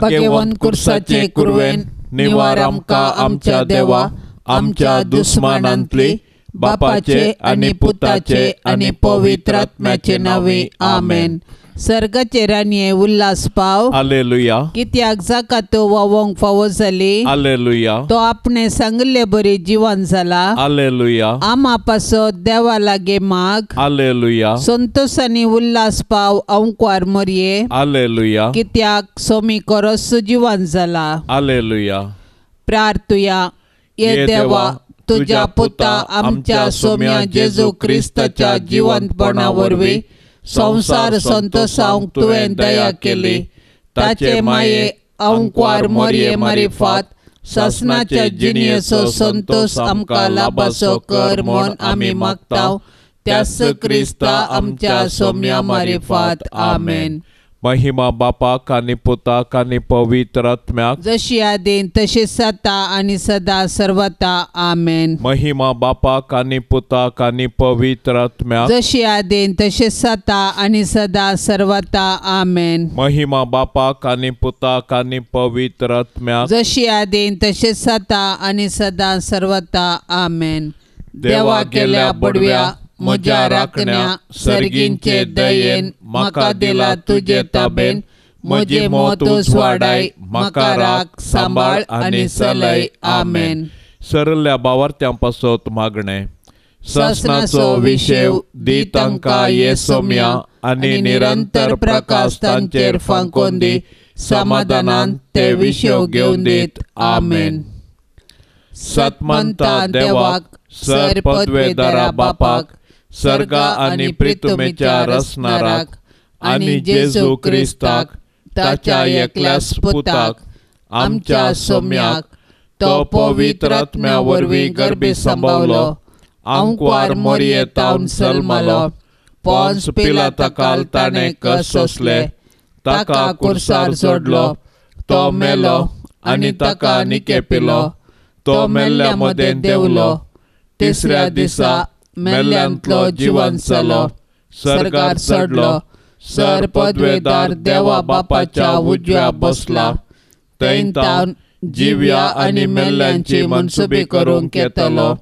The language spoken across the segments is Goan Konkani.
भाग्यवंत कुर्साचे कुरवेन निवार आमकां आमच्या देवा आमच्या दुस्मानांतली बापाचे आनी पुताचे आनी पवित्र आत्म्याचे नांवे आमेन. सर्गाचे राणये उल्हास पाव. हालेलुया. कित्याक जाका तो वावोंक फावो जाली. हालेलुया. तो आपणे सांगिल्ले बरी जिवन जाला. हालेलुया. आमा पासत देवा लागे माग. हालेलुया. संतोषानी उल्हास पाव अंकवार मरये. हालेलुया. कित्याक सोमी कोरस जिवन जाला. हालेलुया. प्रार्थुया. ये देवा तुझ्या पुता आमच्या सोम्या जेजू क्रिस्ताच्या जिवंतपणा वरवीं संवसार संतोषावंक तुवें दया केली. ताचे माये अंकवार मोरये मारिफात सासनाच्या जिणयेचो संतोष आमकां लाभाचो कर म्हूण आमी मागता त्याच क्रिस्ता आमच्या सोम्या मारिफात. आमेन. महिमा बापाक आनी पुताक आनी पवित्र आत्म्याक, जशी आदीन तशी सता आनी सदा सर्वता. आमेन. महिमा बापाक आनी पुताक आनी पवित्र आत्म्याक, जशी आदीन तशी सता आनी सदा सर्वता. आमेन. महिमा बापाक आनी पुताक आनी पवित्र आत्म्याक, जशी आदीन तशी सता आनी सदा सर्वता. आमेन. देवा गेल्या बडव्या म्हज्या राखण्या सर्गींचे दयेन म्हाका दिला तुजे ताबेन म्हजी मौत उजवाडाय म्हाका राख सांबाळ आनी चलय. आमेन. सरल्या बावार्थ्यां पासत मागणें. सासणाचो विशेव दी तांकां ये सोम्या आनी निरंतर प्रकाश तांचेर फांकोन दी समाधानान ते विशेव घेवन दीत. आमेन. सतमंता देवाक सर पदवेदारा बापाक सर्गा आनी प्रितुमेच्या रसनाराक आनी जेजू क्रिस्ताक ताच्या एकल्याच पुताक आमच्या सोम्याक तो पवित्र आत्म्या वरवीं गर्भी सांबावलो आंकवार मोरये तावन सल्मालो पोन्स पिलाता ताणें कस सोंसले ताका कुर्सार जोडलो तो मेलो आनी ताका निकेपिलो तो मेल्ल्या मदें देंवलो तिसऱ्या दिसा मेल्ल्यांतलो जिवन जालो सर्गार चडलो सर पदवेदार देवा बापाच्या उजव्या बसला थंय तावन जिव्या आनी मेल्ल्यांची मनसुबी करूंक येतलो.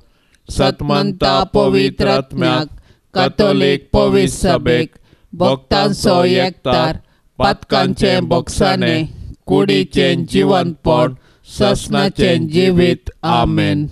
सतमंता पवित्र आत्म्याक कातोलीक पवित्र सभेक भक्तांचो एकतार पातकांचें बोगसाणें कुडीचें जिवंतपण ससनाचें जिवीत. आमेन.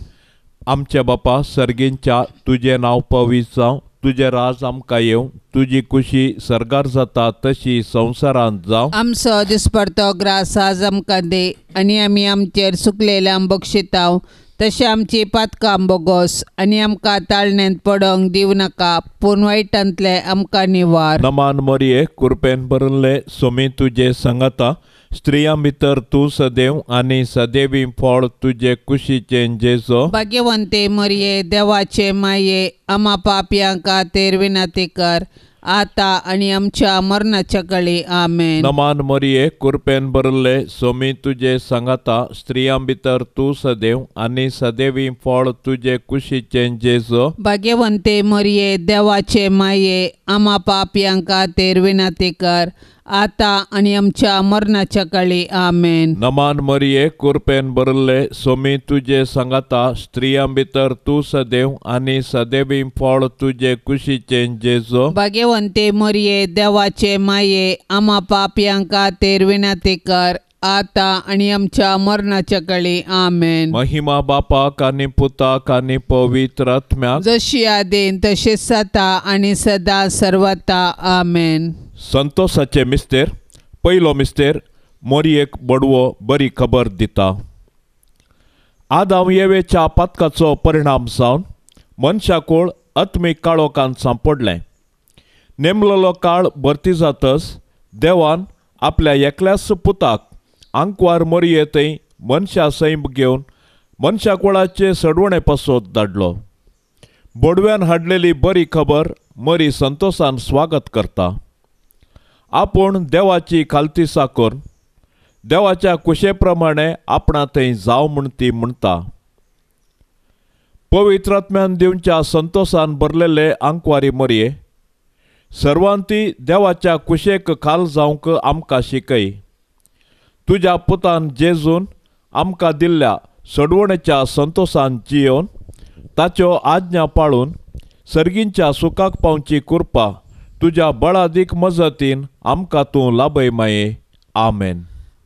आमच्या बापा सर्गींच्या तुजें नांव पवित्र जावं, तुजें राज आमकां येवं, तुजी कुशी सर्गार जाता तशी संवसारांत जावं. आमचो दिसपडतो ग्रास आज आमकां दी आनी आमी आमचेर सुकलेल्यांक बक्षिताव तशें आमची पातकां बोगोस आनी आमकां ताळण्यांत पडोंक दिवं नाका पूण वायटांतलें आमकां निवार. नमान मरये कुरपेन भरिल्ले सोमी तुजे सांगाता, स्त्रियां भितर तूं सदैव आनी सदैवी फळ तुजे कुशीचें जेजो. भाग्यवंते मरये देवाचे माये आमा पापयां खातीर विनंती कर आता आनी आमच्या मरणाच्या कळी. आमेन. नमान मरये कुरपेन भरिल्ले सोमी तुजे सांगाता, स्त्रियां भितर तूं सदैव आनी सदैवी फळ तुजे कुशीचें जेजो. भाग्यवंते मरये देवाचे माये आमा पापयां खातीर विनंती कर आता आनी आमच्या मरणाच्या कळी. आमेन. नमान मरये कुरपेन भरिल्ले सोमी तुजे सांगाता, स्त्रियां भितर तूं सदैव आनी सदैवी फळ तुजे कुशीचें जेजो. भाग्यवंते मरये देवाचे माये आमा पापयां खातीर विनंती कर आता आनी आमच्या मरणाच्या कळी. आमेन. महिमा बापाक आनी पुताक आनी पवित्र आत्म्याक, जशी आदीन तशी सता आनी सदा सर्वता. आमेन. संतोषाचे मिस्तेर. पयलो मिस्तेर मोरयेक बडवो बरी खबर दिता. आदाम येवेच्या पातकाचो परिणाम जावन मनशाकूळ आत्मीक काळोखांत सांपडलें. नेमलेलो काळ भरती जातच देवान आपल्या एकल्याच पुताक आंकवार मोरये थंय मनशा सैम घेवन मनशाकुळाचे सडवणे पासत धाडलो. बोडव्यान हाडलेली बरी खबर मरी संतोषान स्वागत करता. आपूण देवाची खालती साकर देवाच्या कुशे प्रमाणे आपणा थंय जावं म्हूण ती म्हणटा. पवित्र आत्म्यान दिवच्या संतोषान भरलेले आंकवारी मरये सर्वांती देवाच्या कुशेक खाल जावंक आमकां शिकय. तुज्या पुतान जेजून आमकां दिल्ल्या सडवणेच्या संतोशान जियोवन ताच्यो आज्ञा पाळून सर्गींच्या सुखाक पावची कृपा तुज्या बळादीक मजतीन आमकां तूं लाभय माये. आमेन.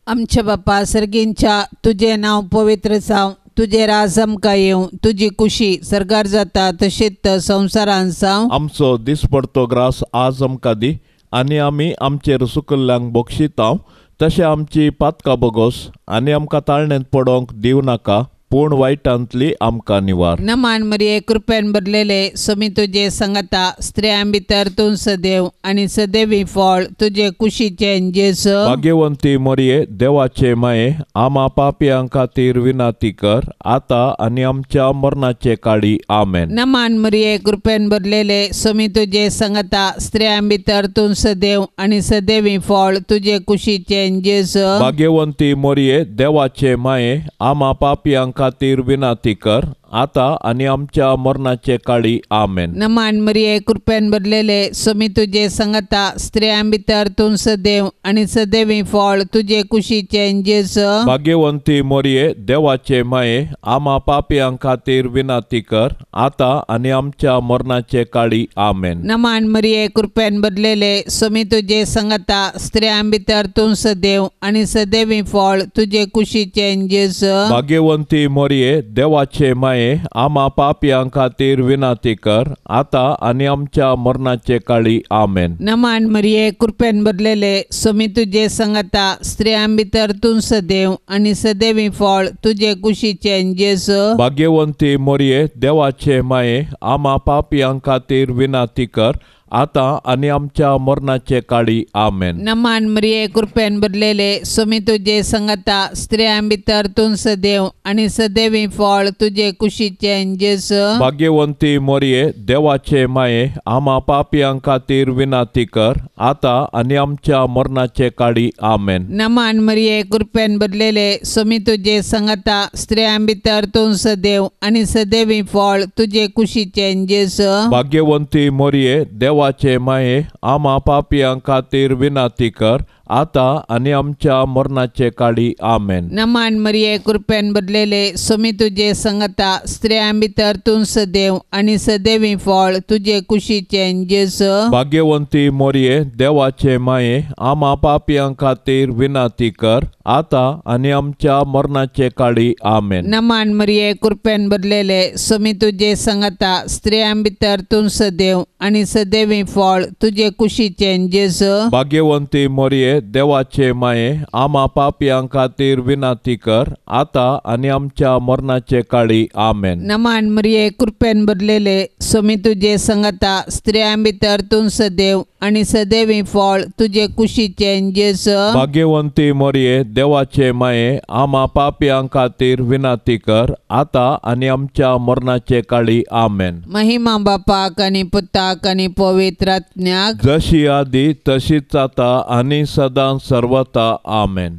आमच्या बापा सर्गींच्या, तुजें नांव पवित्र जावं, तुजें राज आमकां येवं, तुजी कुशी सर्गार जाता तशीच संवसारांत जावं. आमचो दिसपडतो ग्रास आज आमकां दी आनी आमी आमचेर सुकल्ल्यांक बक्षितांव तशें आमची पातकां बोगोस आनी आमकां ताळण्यांत पडोवंक दिवं नाका, पूण वायटांतली आमकां निवार. नमान मरिये, कृपेन भरलेले, स्वामी तुजे संगता, स्त्रियां भितर तूं सदैव आनी सदैवी फळ तुजे कुशीचें जेजू. भाग्यवंती मरिये, देवाचे माये, आमा पापयां खातीर विनंती कर आतां आनी आमच्या मरणाचे काळी. आमेन. नमान मरिये, कृपेन भरलेले, स्वामी तुजे संगता, स्त्रियां भितर तूं सदैव आनी सदैवी फळ तुजे कुशीचें जेजू. भाग्यवंती मरिये, देवाचे माये, आमा पापयां खातीर विनंती कर आतां आनी आमच्या मरणाचे काळी. आमेन. नमान मरिये, कृपेन भरलेले, स्वामी तुजे संगता, स्त्रियां भितर तूं सदैव आनी सदैवी फळ तुजे कुशीचें जेजू. भाग्यवंती मरिये, देवाचे माये, आमा पापयां खातीर विनंती कर आतां आनी आमच्या मरणाचे काळी. आमेन. नमान मरिये, कृपेन भरलेले, स्वामी तुजे संगता, स्त्रियां भितर तूं सदैव आनी सदैवी फळ तुजे कुशीचें जेजू. भाग्यवंती मरिये, देवाचे माये, आमा पापयां खातीर विनंती कर आतां आनी आमच्या मरणाचे काळी. आमेन. नमान मरिये, कृपेन भरलेले, स्वामी तुजे संगता, स्त्रियां भितर तूं सदैव आनी सदैवी फळ तुजे कुशीचें जेजू. भाग्यवंती मरिये, देवाचे माये, आमा पापयां खातीर विनंती कर आतां आनी आमच्या मरणाचे काळी. आमेन. नमान मरिये, कृपेन भरलेले, स्वामी तुजे संगता, स्त्रियां भितर तूं सदैव आनी सदैवी फळ तुजे कुशीचें जेजू. भाग्यवंती मरिये, देवाचे माये, आमा पापयां खातीर विनंती कर आतां आनी आमच्या मरणाचे काळी. आमेन. नमान मरिये, कृपेन भरलेले, स्वामी तुजे संगता, स्त्रियां भितर तूं सदैव आनी सदैवी फळ तुजे कुशीचें जेजू. भाग्यवंती मरिये, देवाचे माये, आमा पापयां खातीर विनंती कर आतां आनी आमच्या मरणाचे काळी. आमेन. नमान मरिये, कृपेन भरलेले, स्वामी तुजे संगता, स्त्रियां भितर तूं सदैव आनी सदैवी फळ तुजे कुशीचें जेजू. भाग्यवंती मरिये, देवाचे माये, आमा पापयां खातीर विनंती कर आतां आनी आमच्या मरणाचे काळी. आमेन. नमान मरिये, कृपेन भरलेले, स्वामी तुजे संगता, स्त्रियां भितर तूं सदैव आनी सदैवी फळ तुजे कुशीचें जेजू. भाग्यवंती मरिये, देवाचे माये, आमा पापयां खातीर विनंती कर आतां आनी आमच्या मरणाचे काळी. आमेन. नमान मरिये, कृपेन भरलेले, स्वामी तुजे संगता, स्त्रियां भितर तूं सदैव आनी सदैवी फळ तुजे कुशीचें जेजू. भाग्यवंती मरिये, देवाचे माये, आमा पापयां खातीर विनंती कर आतां आनी आमच्या मरणाचे काळी. आमेन. महिमा बापाक आनी पुताक आनी पवित्र आत्म्याक, जशी आदी तशीच आतां आनी सदां सर्वता. आमेन.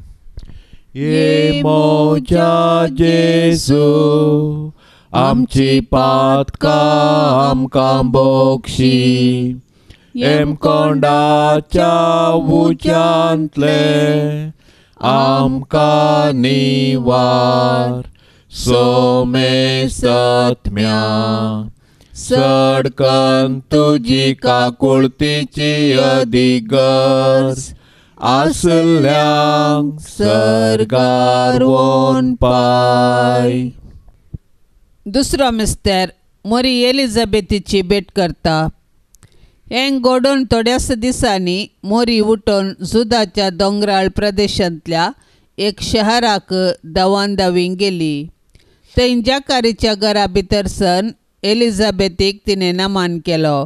ये मोजा जेजू, आमची पातकां आमकां बोक्षी, हेमकोंडाच्या उज्यांतले आमकां निवार, सोमेसत्म्या सडकन तुजी काकुळतीची अधिगर्ज आसल्यांक सर्गार वोन पाय. दुसरो मिस्तर मोरी एलिझाबेथीची भेट करता. हें घडोवन थोड्याच दिसांनी मोरी उठून जुदाच्या दोंगराळ प्रदेशांतल्या एक शहराक धांवान धांवी गेली. थंय जाकारीच्या घरा भितर सन एलिझाबेथीक तिणें नमान केलो.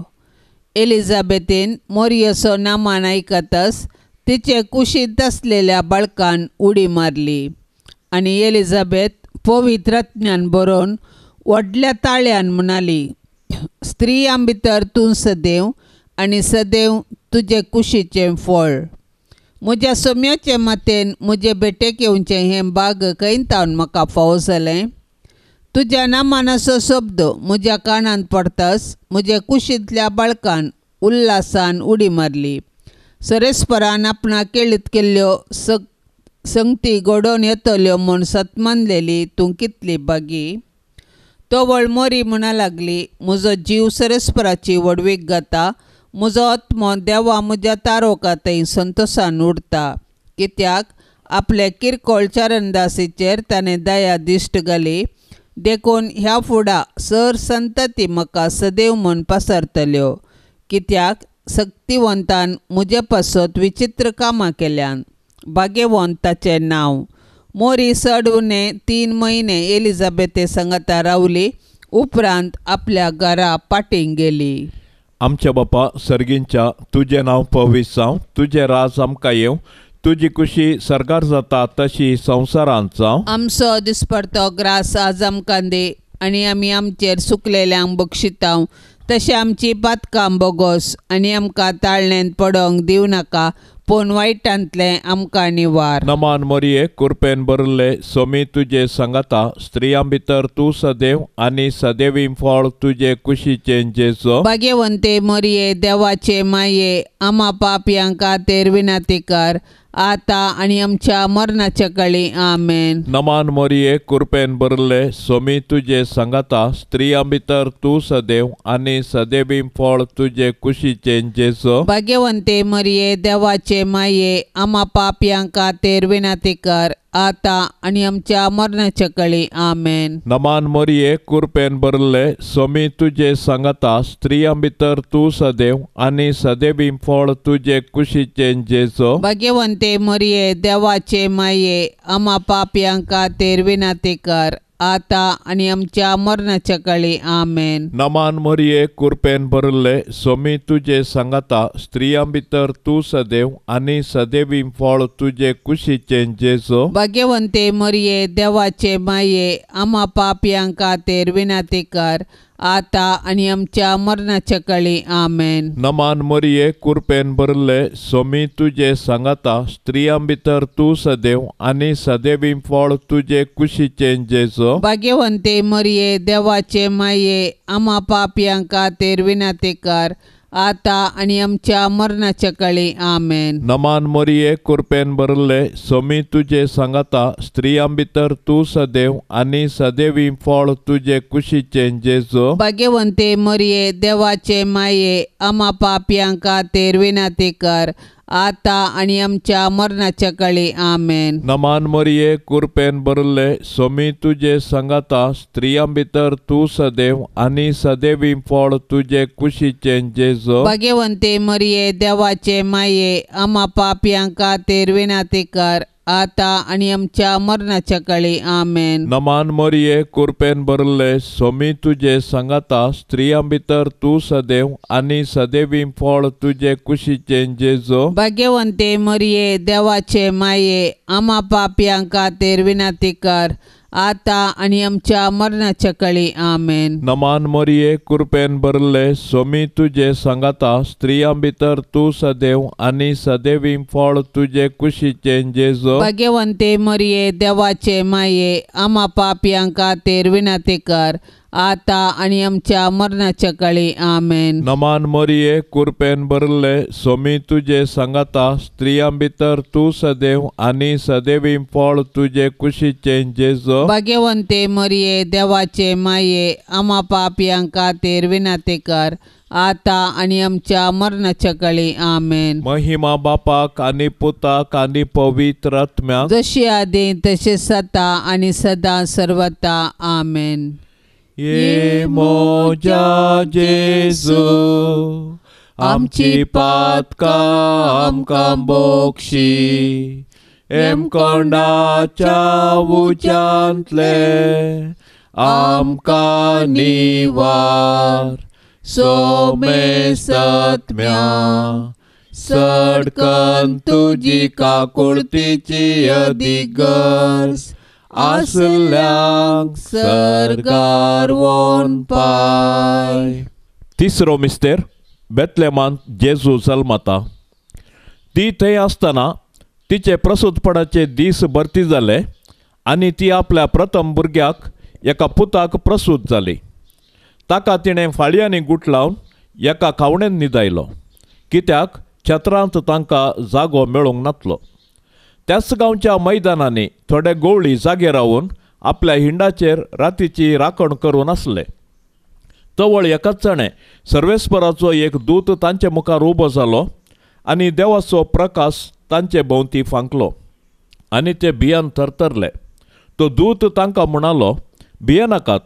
एलिझाबेथीन मोरयेचो नामान आयकतच तिचे कुशींत आसलेल्या बाळकान उडी मारली आनी एलिझाबेथ पवित्र आत्म्यान बरोवन व्हडल्या ताळ्यान म्हणाली, स्त्रियां भितर तूं सदैव आनी सदैव तुजे कुशीचें फळ. म्हज्या सोम्याचे मातेन म्हजे भेटेक येवचें हें भाग खंय तावन म्हाका फावो जालें. तुज्या नामानाचो शब्द म्हज्या कानांत पडताच म्हजे कुशींतल्या बाळकान उल्हासान उडी मारली. सरेस्परान आपणाक केळीत केल्ल्यो संगती घडोवन येतल्यो म्हूण सतमानलेली तूं कितली बागी. तवळ मोरी म्हणा लागली, म्हजो जीव सरस्पराची व्हडवीक गाता, म्हजो आत्मो देवा म्हज्या तारोका थंय संतोसान उरता. कित्याक आपले किरकोळ चरणदासीचेर ताणें दया दिश्ट घाली, देखून ह्या फुडा सर संतती म्हाका सदैव म्हूण पसरतल्यो. कित्याक सक्तिवंतान म्हजे पासत विचित्र कामां केल्यान, भाग्यवंत ताचें नांव. मोरी चड उणें 3 म्हयने एलिझाबेथे सांगाता रावली, उपरांत आपल्या घरा पाटीं गेली. आमच्या बापा सर्गींच्या, तुजें नांव पवित्र जावं, तुजें राज आमकां येवं, तुजी कुशी सर्गार जाता तशी संवसारांत जावं. आमचो दिसपडतो ग्रास आज आमकां दी आनी आमी आमचेर सुकलेल्यांक बक्षितांव तशें आमची पातकां बोगोस आनी आमकां ताळण्यांत पडोंक दिवं नाका, पूण वायटांतलें आमकां निवार. नमान मोरये, कुरपेन भरिल्ले, सोमी तुजे सांगाता, स्त्रियां भितर तूं सदैव आनी सदैवी फळ तुजे कुशीचें जेजो. भाग्यवंते मोरये, देवाचे माये, आमा पापयां खातीर विनंती कर, आतां आनी आमच्या मरणाच्या काळी. आमेन. नमान मोरये, कुरपेन भरिल्ले, सोमी तुजे सांगाता, स्त्रियां भितर तूं सदैव आनी सदैवी फळ तुजे कुशीचें जेजो. भाग्यवंते मोरये, देवाचे माये, आमा पापयां खातीर विनंती कर, आतां आनी आमच्या मरणाच्या काळी. आमेन. नमान मोरये, कुरपेन भरिल्ले, सोमी तुजे सांगाता, स्त्रियां भितर तूं सदैव आनी सदैवी फळ तुजे कुशीचें जेजो. भाग्यवंते मोरये, देवाचे माये, आमा पापयां खातीर विनंती कर, आतां आनी आमच्या मरणाच्या काळी. आमेन. नमान मोरये, कुरपेन भरिल्ले, सोमी तुजे सांगाता, स्त्रियां भितर तूं सदैव आनी सदैवी फळ तुजे कुशीचें जेजो. भाग्यवंते मोरये, देवाचे माये, आमा पापयां खातीर विनंती कर, आतां आनी आमच्या मरणाच्या काळी. आमेन. नमान मोरये, कुरपेन भरिल्ले, सोमी तुजे सांगाता, स्त्रियां भितर तूं सदैव आनी सदैवी फळ तुजे कुशीचें जेजो. भाग्यवंते मोरये, देवाचे माये, आमा पापयां खातीर विनंती कर, आतां आनी आमच्या मरणाच्या काळी. आमेन. नमान मोरये, कुरपेन भरिल्ले, सोमी तुजे सांगाता, स्त्रियां भितर तूं सदैव आनी सदैवी फळ तुजे कुशीचें जेजो. भाग्यवंते मोरये, देवाचे माये, आमा पापयां खातीर विनंती कर, आतां आनी आमच्या मरणाच्या काळी. आमेन. नमान मोरये, कुरपेन भरिल्ले, सोमी तुजे सांगाता, स्त्रियां भितर तूं सदैव आनी सदैवी फळ तुजे कुशीचें जेजो. भाग्यवंते मोरये, देवाचे माये, आमा पापयां खातीर विनंती कर, आतां आनी आमच्या मरणाच्या काळी. आमेन. नमान मोरये, कुरपेन भरिल्ले, सोमी तुजे सांगाता, स्त्रियां भितर तूं सदैव आनी सदैवी फळ तुजे कुशीचें जेजो. भाग्यवंते मोरये, देवाचे माये, आमा पापयां खातीर विनंती कर, आतां आनी आमच्या मरणाच्या काळी. आमेन. नमान मोरये, कुरपेन भरिल्ले, सोमी तुजे सांगाता, स्त्रियां भितर तूं सदैव आनी सदैवी फळ तुजे कुशीचें जेजो. भाग्यवंते मोरये, देवाचे माये, आमा पापयां खातीर विनंती कर, आतां आनी आमच्या मरणाच्या काळी. आमेन. नमान मोरये, कुरपेन भरिल्ले, सोमी तुजे सांगाता, स्त्रियां भितर तूं सदैव आनी सदैवी फळ तुजे कुशीचें जेजो. भाग्यवंते मोरये, देवाचे माये, आमा पापयां खातीर विनंती कर, आतां आनी आमच्या मरणाच्या काळी. आमेन. महिमा बापाक आनी पुताक आनी पवित्र आत्म्याक, जशी आदी तशें सता आनी सदां सर्वता. आमेन. ये मोजा जेजू, आमची पातकां आमकां बोक्षी, एमकोंडाच्या उज्यांतले आमकां निवार, सोमे सत्म्या सडकन तुजी काकुळतीची अधिगर्ज आसल्यांक सर्गार वोन पाय. तिसरो मिस्तेर, बेतलेमांत जेजू जल्मता. ती थंय आसतना तिचे प्रसूतपणाचे दीस भरती जाले आनी ती आपल्या प्रथम भुरग्याक एका पुताक प्रसूत जाली. ताका तिणें फाळयांनी गुटलावन एका खावणेन न्हिदायलो, कित्याक छत्रांत तांकां जागो मेळूंक नातलो. त्याच गांवच्या मैदानांनी थोडे गोवळी जागे रावन आपल्या हिंडाचेर रातीची राखण करून आसले. तवळ एकाच जाणें सर्वेस्पराचो एक दूत तांचे मुखार उबो जालो आनी देवाचो प्रकाश तांचे भोंवती फांकलो आनी ते भियान थरथरले. तो दूत तांकां म्हणालो, भियेनाकात,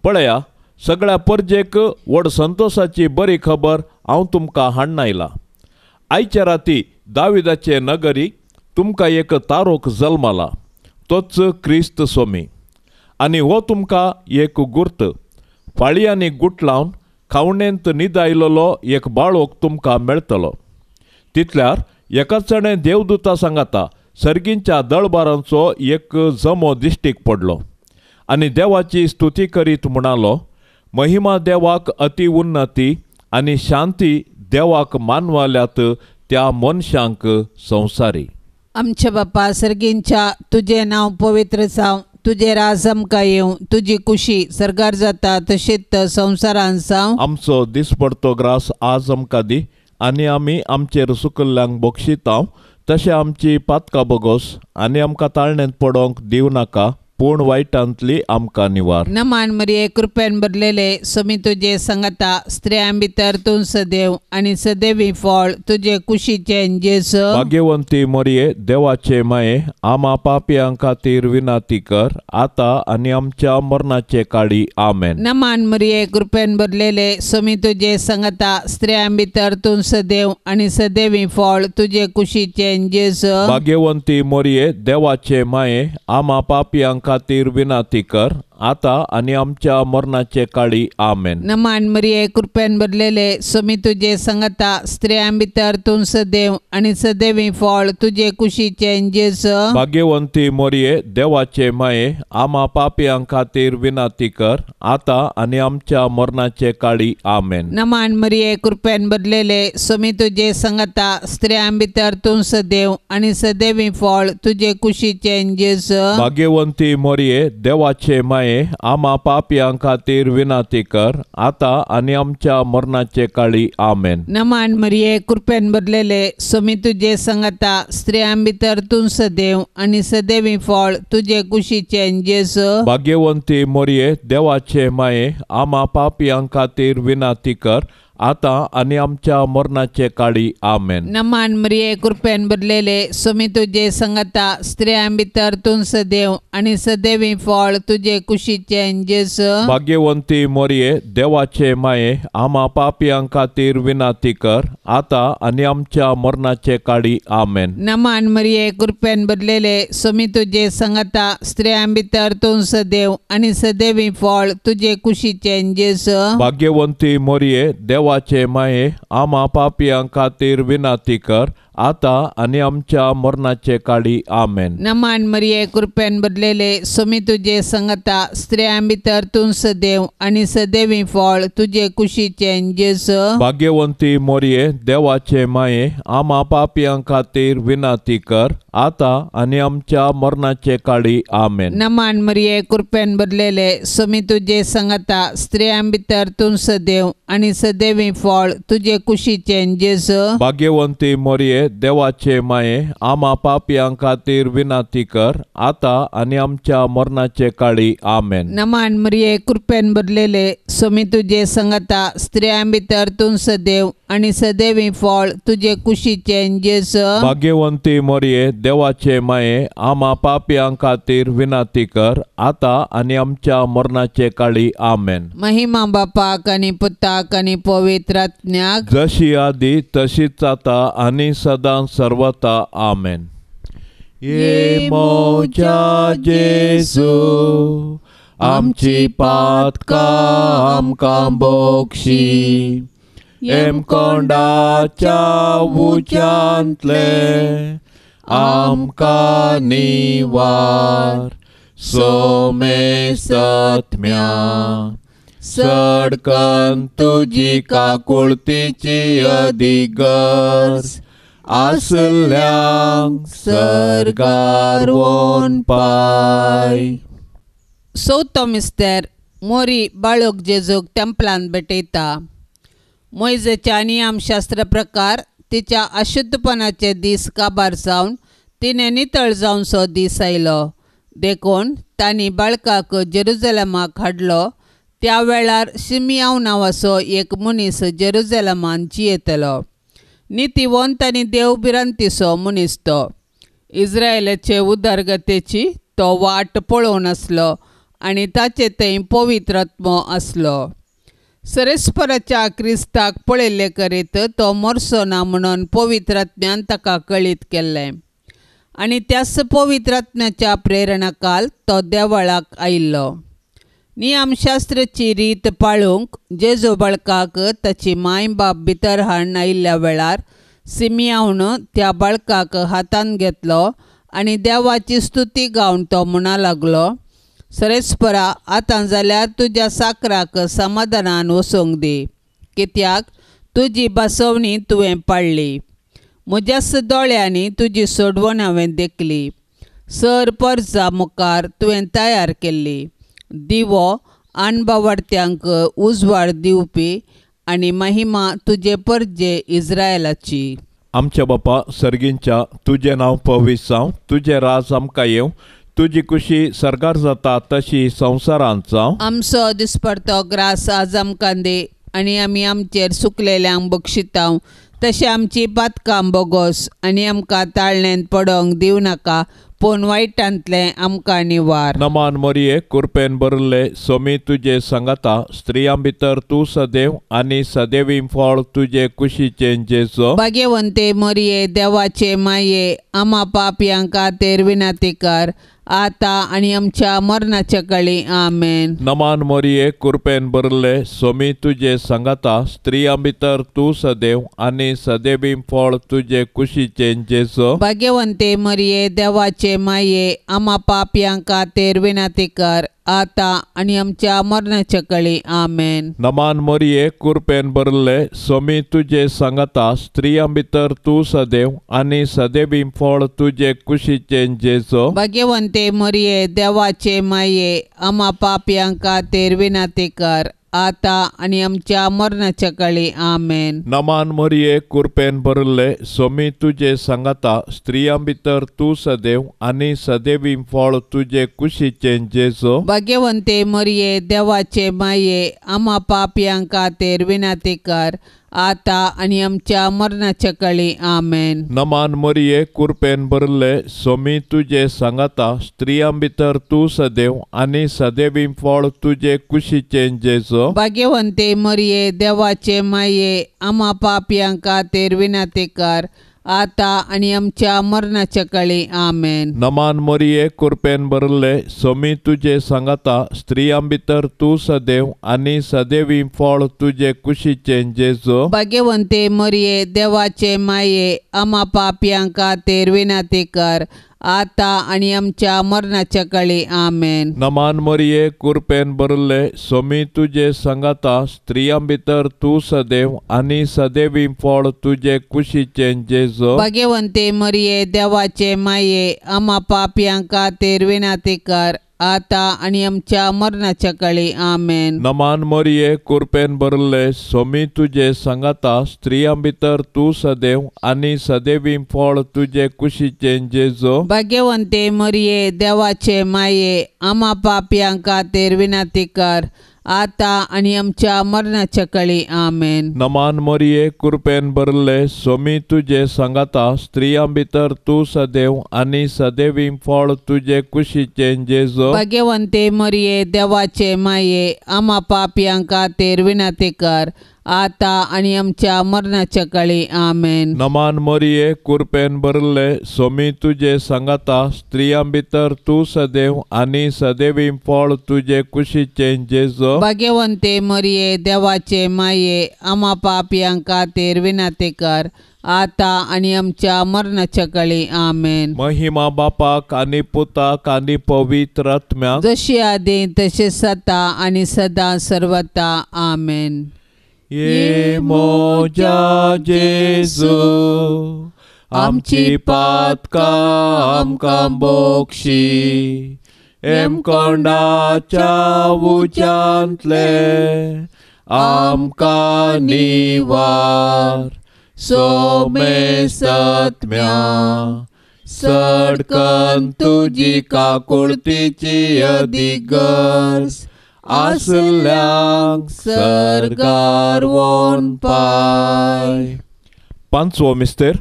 पळया सगळ्या परजेक व्हड संतोशाची बरी खबर हांव तुमकां हाडून आयला. आयच्या राती दाविदाचे नगरी तुमकां एक तारोक जल्माला, तोच क्रिस्त स्वामी. आनी हो तुमकां एक गुर्त, फाळयांनी गुटलावन खावणेंत न्हिदायलेलो एक बाळोक तुमकां मेळटलो. तितल्यार एकाच जाणें देवदूता सांगाता सर्गींच्या दळबारांचो एक जमो दिश्टीक पडलो आनी देवाची स्तुती करीत म्हणालो, महिमा देवाक अति उन्नती आनी शांती देवाक मानवाल्यात त्या मनशांक संवसारी. आमच्या बापा सर्गींच्या, तुजें नांव पवित्र जावं, तुजें राज आमकां येवं, तुजी कुशी सर्गार जाता तशीच संवसारान जावं. आमचो दिसपडतो ग्रास आज आमकां दी आनी आमी आमचेर सुकल्ल्यांक बक्षितांव तशें आमची पातकां बोगोस आनी आमकां ताळणेंत पडोवंक दिवं नाका, पूण वायटांतली आमकां निवार. नमान मरिये, कृपेन भरलेले, स्वामी तुजे संगता, स्त्रियां भितर तूं सदैव आनी सदैवी फळ तुजे कुशीचें जेजू. भाग्यवंती मरिये, देवाचे माये, आमा पापयां खातीर विनंती कर आतां आनी आमच्या मरणाचे काळी. आमेन. नमान मरिये, कृपेन भरलेले, स्वामी तुजे संगता, स्त्रियां भितर तूं सदैव आनी सदैवी फळ तुजे कुशीचें जेजू. भाग्यवंती मरिये, देवाचे माये, आमा पापयां खातीर विनंती कर आतां आनी आमच्या मरणाचे काळी. आमेन. नमान मरिये, कृपेन भरलेले, स्वामी तुजे संगता, स्त्रियां भितर तूं सदैव आनी सदैवी फळ तुजे कुशीचें जेजू. भाग्यवंती मरिये, देवाचे माये, आमा पापयां खातीर विनंती कर आतां आनी आमच्या मरणाचे काळी. आमेन. नमान मरिये, कृपेन भरलेले, स्वामी तुजे संगता, स्त्रियां भितर तूं सदैव आनी सदैवी फळ तुजे कुशीचें जेजू. भाग्यवंती मरिये, देवाचे माये, आमा पापयां खातीर विनंती कर आतां आनी आमच्या मरणाचे काळी. आमेन. नमान मरिये, कृपेन भरलेले, स्वामी तुजे संगता, स्त्रियां भितर तूं सदैव आनी सदैवी फळ तुजे कुशीचें जेजू. भाग्यवंती मरिये, देवाचे माये, आमा पापयां खातीर विनंती कर आतां आनी आमच्या मरणाचे काळी. आमेन. नमान मरिये, कृपेन भरलेले, स्वामी तुजे संगता, स्त्रियां भितर तूं सदैव आनी सदैवी फळ तुजे कुशीचें जेजू. भाग्यवंती मरिये, देवाचे माये, आमा पापयां खातीर विनंती कर आतां आनी आमच्या मरणाचे काळी. आमेन. नमान मरिये, कृपेन भरलेले, स्वामी तुजे संगता, स्त्रियां भितर तूं सदैव आनी सदैवी फळ तुजे कुशीचें जेजू. भाग्यवंती मरिये, देवाचे माये, आमा पापयां खातीर विनंती कर आतां आनी आमच्या मरणाचे काळी. आमेन. नमान मरिये, कृपेन भरलेले, स्वामी तुजे संगता, स्त्रियां भितर तूं सदैव आनी सदैवी फळ तुजे कुशीचें जेजू. भाग्यवंती मरिये, देवाचे माये, आमा पापयां खातीर विनंती कर आतां आनी आमच्या मरणाचे काळी. आमेन. नमान मरिये, कृपेन भरलेले, स्वामी तुजे संगता, स्त्रियां भितर तूं सदैव आनी सदैवी फळ तुजे कुशीचें जेजू. भाग्यवंती मरिये, देवाचे माये, आमा पापयां खातीर विनंती कर आतां आनी आमच्या मरणाचे काळी. आमेन. नमान मरिये, कृपेन भरलेले, स्वामी तुजे संगता, स्त्रियां भितर तूं सदैव आनी सदैवी फळ तुजे कुशीचें जेजू. भाग्यवंती मरिये, देवाचे माये, आमा पापयां खातीर विनंती कर आतां आनी आमच्या मरणाचे काळी. आमेन. महिमा बापाक आनी पुताक आनी पवित्र आत्म्याक, जशी आदी तशीच आतां आनी सदां सर्वता. आमेन. ये मोजा जेजू, आमची पातकां आमकां बोक्षी, हेमकोंडाच्या उज्यांतले आमकां निवार, सोमेसत्म्या सडकन तुजी काकुळतीची अधिगर्ज आसल्यांक सर्गार वोन पाय. चवथो मिस्तर मोरी बाळक जेजूक टेंपलान भेटयता. मोयजेच्या नियमशास्त्र प्रकार तिच्या अशुद्धपणाचे दीस काबार जावन तिणें नितळ जावचो दीस आयलो. देखून तांणी बाळकाक जेरुजलमाक हाडलो. त्या वेळार शिमियांव नांवाचो एक मनीस जेरुजलमान जियेतलो. नितीवंत आनी देव भिरांतीचो मनीस तो. इस्रायलाचे उदरगतेची तो वाट पळोवन आसलो आनी ताचे थंय पवित्र आत्मो आसलो. सरेस्पराच्या क्रिस्ताक पळयल्ले करीत तो मरचो ना म्हणून पवित्र आत्म्यान ताका कळीत केल्लें आनी त्याच पवित्र आत्म्याच्या प्रेरणाकाल तो देवळाक आयिल्लो. नियमशास्त्राची रीत पाळूंक जेजू बाळकाक ताची माय बाप भितर हाडून आयिल्ल्या वेळार सिमियांवन त्या बाळकाक हातांत घेतलो आनी देवाची स्तुती गावन तो म्हणा लागलो, सरेस्परा, आतां जाल्यार तुज्या साकराक समाधानान वचूंक दी, कित्याक तुजी बसवणी तुवें पाळ्ळी. म्हज्याच दोळ्यांनी तुजी सोडवण हांवें देखली. सर परजा मुखार तुवें तयार केल्ली दिवो अणबावडत्यांक उजवाड दिवपी आनी महिमा तुजे परजे इस्रायलाची. आमच्या बापा सर्गींच्या, तुजें नांव पवित्र जावं, तुजें राज आमकां येवं, तुजी कुशी सरकार जाता तशी संवसारांत जावं. आमचो दिसपडतो ग्रास आज आमकां दी आनी आमी आमचेर सुकलेल्यांक बक्षितांव तशें आमची पातकां बोगोस आनी आमकां ताळण्यांत पडोंक दिवं नाका, पूण वायटांतलें आमकां निवार. नमान मोरये, कुरपेन भरिल्ले, सोमी तुजे सांगाता, स्त्रियां भितर तूं सदैव आनी सदैवी फळ तुजे कुशीचें जेजो. भाग्यवंते मोरये, देवाचे माये, आमा पापयां खातीर विनंती कर, आतां आनी आमच्या मरणाच्या कळी. आमेन. नमान मोरये, कुरपेन भरिल्ले, सोमी तुजे सांगाता, स्त्रियां भितर तूं सदैव आनी सदैवी फळ तुजे कुशीचें जेजो. भाग्यवंते मोरये, देवाचे माये, आमा पापयां खातीर विनंती कर, आतां आनी आमच्या मरणाच्या कळी. आमेन. नमान मोरये, कुरपेन भरिल्ले, सोमी तुजे सांगाता, स्त्रियां भितर तूं सदैव आनी सदैवी फळ तुजे कुशीचें जेजो. भाग्यवंते मोरये, देवाचे माये, आमा पापयां खातीर विनंती कर, आतां आनी आमच्या मरणाच्या कळी. आमेन. नमान मोरये, कुरपेन भरिल्ले, सोमी तुजे सांगाता, स्त्रियां भितर तूं सदैव आनी सदैवी फळ तुजे कुशीचें जेजो. भाग्यवंते मोरये, देवाचे माये, आमा पापयां खातीर विनंती कर, आतां आनी आमच्या मरणाच्या कळी. आमेन. नमान मोरये, कुरपेन भरिल्ले, सोमी तुजे सांगाता, स्त्रियां भितर तूं सदैव आनी सदैवी फळ तुजे कुशीचें जेजो. भाग्यवंते मोरये, देवाचे माये, आमा पापयां खातीर विनंती कर, आतां आनी आमच्या मरणाच्या कळी. आमेन. नमान मोरये, कुरपेन भरिल्ले, सोमी तुजे सांगाता, स्त्रियां भितर तूं सदैव आनी सदैवी फळ तुजे कुशीचें जेजो. भाग्यवंते मोरये, देवाचे माये, आमा पापयां खातीर विनंती कर, आतां आनी आमच्या मरणाच्या कळी. आमेन. नमान मोरये, कुरपेन भरिल्ले, सोमी तुजे सांगाता, स्त्रियां भितर तूं सदैव आनी सदैवी फळ तुजे कुशीचें जेजो. भाग्यवंते मोरये, देवाचे माये, आमा पापयां खातीर विनंती कर, आतां आनी आमच्या मरणाच्या कळी. आमेन. नमान मोरये, कुरपेन भरिल्ले, सोमी तुजे सांगाता, स्त्रियां भितर तूं सदैव आनी सदैवी फळ तुजे कुशीचें जेजो. भाग्यवंते मोरये, देवाचे माये, आमा पापयां खातीर विनंती कर, आतां आनी आमच्या मरणाच्या कळी. आमेन. नमान मोरये, कुरपेन भरिल्ले, सोमी तुजे सांगाता, स्त्रियां भितर तूं सदैव आनी सदैवी फळ तुजे कुशीचें जेजो. भाग्यवंते मोरये, देवाचे माये, आमा पापयां खातीर विनंती कर, आतां आनी आमच्या मरणाच्या कळी. आमेन. नमान मोरये, कुरपेन भरिल्ले, सोमी तुजे सांगाता, स्त्रियां भितर तूं सदैव आनी सदैवी फळ तुजे कुशीचें जेजो. भाग्यवंते मोरये, देवाचे माये, आमा पापयां खातीर विनंती कर, आतां आनी आमच्या मरणाच्या कळी. आमेन. महिमा बापाक आनी पुताक आनी पवित्र आत्म्याक, जशी आदी तशें सता आनी सदां सर्वता. आमेन. ये मोजा जेजू, आमची पातकां आमकां बोक्षी, एमकोंडाच्या उज्यांतले आमकां निवार, सोमेसत्म्या चडकन तुजी काकुळतीची अदीक गरज आसल्यांक सर्गार व्हरून पाय. पांचवो मिस्तेर,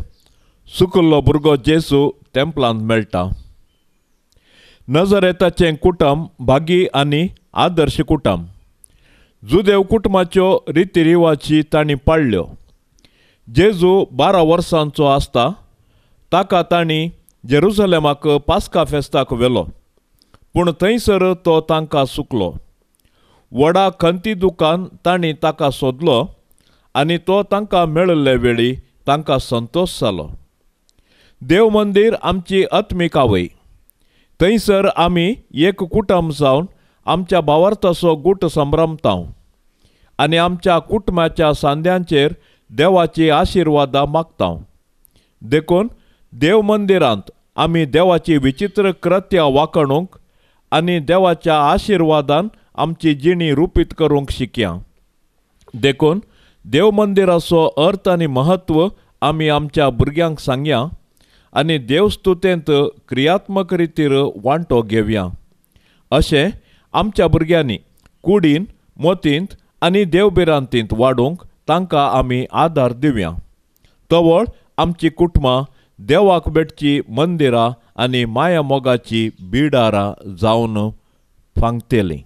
सुकुल्लो भुरगो जेजू तेंपलांत मेळटा. नजरेताचें कुटुंब भागी आनी आदर्श कुटुंब. जुदेव कुटुंबाच्यो रितीरिवाजी तांणी पाळ्ळ्यो. जेजू 12 वर्सांचो आसता ताका तांणी जेरुजलेमाक पास्का फेस्ताक व्हेलो, पूण थंयसर तो तांकां सुकलो. व्हडा खंती दुकान तांणी ताका सोदलो आनी तो तांकां मेळिल्ले वेळी तांकां संतोश जालो. देव मंदीर आमची आत्मीक आवय. थंयसर आमी एक कुटुंब जावन आमच्या भावार्थाचो गूट संभ्रमता आनी आमच्या कुटुंबाच्या सांद्यांचेर देवाची आशिर्वादां मागता. देखून देव मंदिरांत आमी देवाची विचित्र कृत्या वाखणूंक आनी देवाच्या आशिर्वादान आमची जिणी रुपीत करूंक शिकया. देखून देव मंदिराचो अर्थ आनी म्हत्व आमी आमच्या भुरग्यांक सांगया आनी देवस्तुतेंत क्रियात्मक रितीर वांटो घेवया. अशें आमच्या भुरग्यांनी कुडीन, मोतींत आनी देवभिरांतींत वाडूंक तांकां आमी आदार दिवया. तवळ आमची कुटुंबां देवाक भेटची मंदिरां आनी माया मोगाची बिडारां जावन फांगतलीं.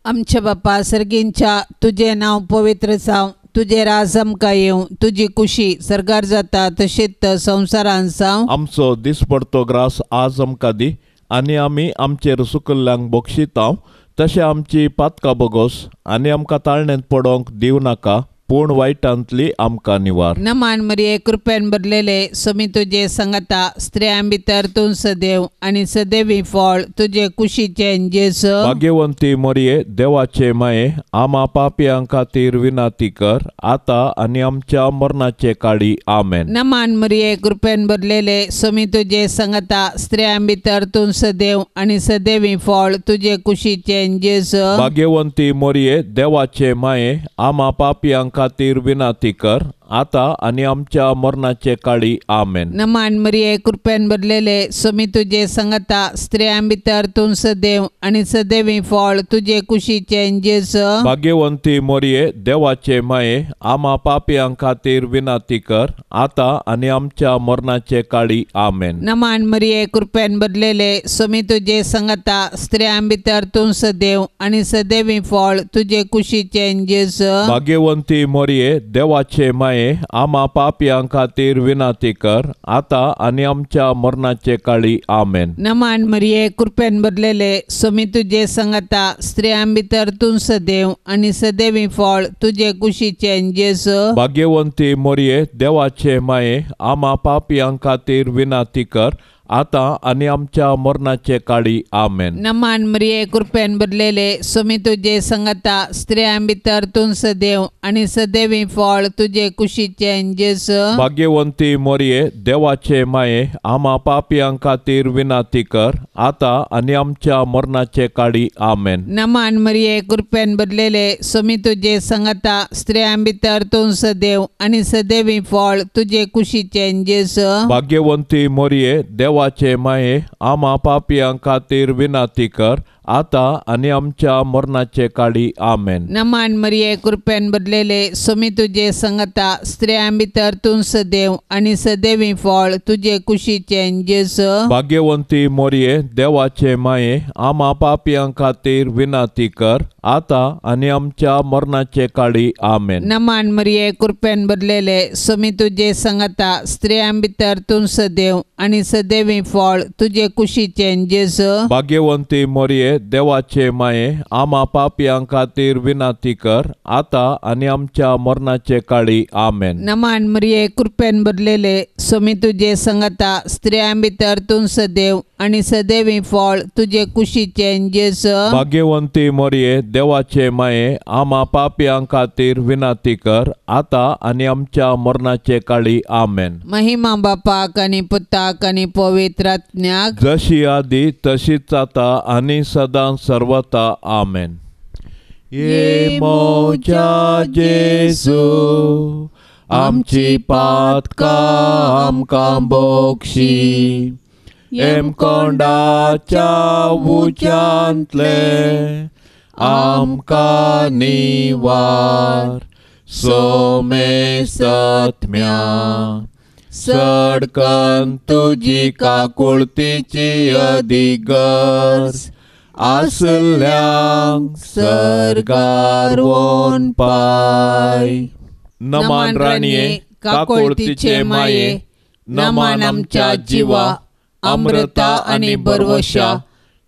आमच्या बापा सर्गींच्या, तुजें नांव पवित्र जावं, तुजें राज आमकां येवं, तुजी कुशी सर्गार जाता तशीच संवसारांत जावं. आमचो दिसपडतो ग्रास आज आमकां दी आनी आमी आमचेर सुकल्ल्यांक बक्षितांव तशें आमची पातकां बोगोस आनी आमकां ताळण्यांत पडोवंक दिवं नाका, पूण वायटांतली आमकां निवार. नमान मरिये, कृपेन भरलेले, स्वामी तुजे संगता, स्त्रियां भितर तूं सदैव आनी सदैवी फळ तुजे कुशीचें जेजू. भाग्यवंती मरिये, देवाचे माये, आमा पापयां खातीर विनंती कर आतां आनी आमच्या मरणाचे काळी. आमेन. नमान मरिये, कृपेन भरलेले, स्वामी तुजे संगता, स्त्रियां भितर तूं सदैव आनी सदैवी फळ तुजे कुशीचें जेजू. भाग्यवंती मरिये, देवाचे माये, आमा पापयां खातीर विनंती कर आतां आनी आमच्या मरणाचे काळी. आमेन. नमान मरिये, कृपेन भरलेले, स्वामी तुजे संगता, स्त्रियां भितर तूं सदैव आनी सदैवी फळ तुजे कुशीचें जेजू. भाग्यवंती मरिये, देवाचे माये, आमा पापयां खातीर विनंती कर आतां आनी आमच्या मरणाचे काळी. आमेन. नमान मरिये, कृपेन भरलेले, स्वामी तुजे संगता, स्त्रियां भितर तूं सदैव आनी सदैवी फळ तुजे कुशीचें जेजू. भाग्यवंती मरिये, देवाचे माये, आमा पापयां खातीर विनंती कर आतां आनी आमच्या मरणाचे काळी. आमेन. नमान मरिये, कृपेन भरलेले, स्वामी तुजे संगता, स्त्रियां भितर तूं सदैव आनी सदैवी फळ तुजे कुशीचें जेजू. भाग्यवंती मरिये, देवाचे माये, आमा पापयां खातीर विनंती कर आतां आनी आमच्या मरणाचे काळी. आमेन. नमान मरिये, कृपेन भरलेले, स्वामी तुजे संगता, स्त्रियां भितर तूं सदैव आनी सदैवी फळ तुजे कुशीचें जेजू. भाग्यवंती मरिये, देवाचे माये, आमा पापयां खातीर विनंती कर आतां आनी आमच्या मरणाचे काळी. आमेन. नमान मरिये, कृपेन भरलेले, स्वामी तुजे संगता, स्त्रियां भितर तूं सदैव आनी सदैवी फळ तुजे कुशीचें जेजू. भाग्यवंती मरिये, देवाचे माये, आमा पापयां खातीर विनंती कर आतां आनी आमच्या मरणाचे काळी. आमेन. नमान मरिये, कृपेन भरलेले, स्वामी तुजे संगता, स्त्रियां भितर तूं सदैव आनी सदैवी फळ तुजे कुशीचें जेजू. भाग्यवंती मरिये, देवाचे माये, आमा पापयां खातीर विनंती कर आतां आनी आमच्या मरणाचे काळी. आमेन. नमान मरिये, कृपेन भरलेले, स्वामी तुजे संगता, स्त्रियां भितर तूं सदैव आनी सदैवी फळ तुजे कुशीचें जेजू. भाग्यवंती मरिये, देवाचे माये, आमा पापयां खातीर विनंती कर आतां आनी आमच्या मरणाचे काळी. आमेन. नमान मरिये, कृपेन भरलेले, स्वामी तुजे संगता, स्त्रियां भितर तूं सदैव आनी सदैवी फळ तुजे कुशीचें जेजू. भाग्यवंती मरिये, देवाचे माये, आमा पापयां खातीर विनंती कर आतां आनी आमच्या मरणाचे काळी. आमेन. महिमा बापाक आनी पुताक आनी पवित्र आत्म्याक, जशी आदी तशीच आतां आनी सदां सर्वता. आमेन. ये मोजा जेजू, आमची पातकां आमकां बोक्षी, हेमकोंडाच्या उज्यांतले आमकां निवार सोमेसत्म्या सडकन तुजी काकुळतीची अधिगर्ज आसल्यांक सर्गार वोन पाय. नमान राणये काकुळतीचे माये, नमान आमच्या जिवा अमृता आनी बरवशा,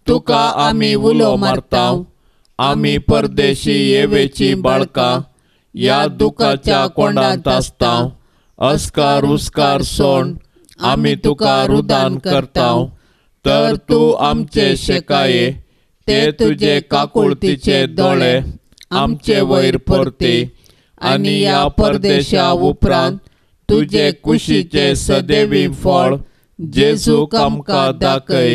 तुका आमी उलो मारता. आमी परदेशी येवेची बाळकां ह्या दुखाच्या कोंडांत आसता. अस्कार उस्कार सोण आमी तुका रुदान करता, तर तूं आमचे शेकाये ते तुजे काकुळतीचे दोळे आमचे वयर परती आनी ह्या परदेशा उपरांत तुजे कुशीचे सदैवी फळ जेजूक आमकां दाखय.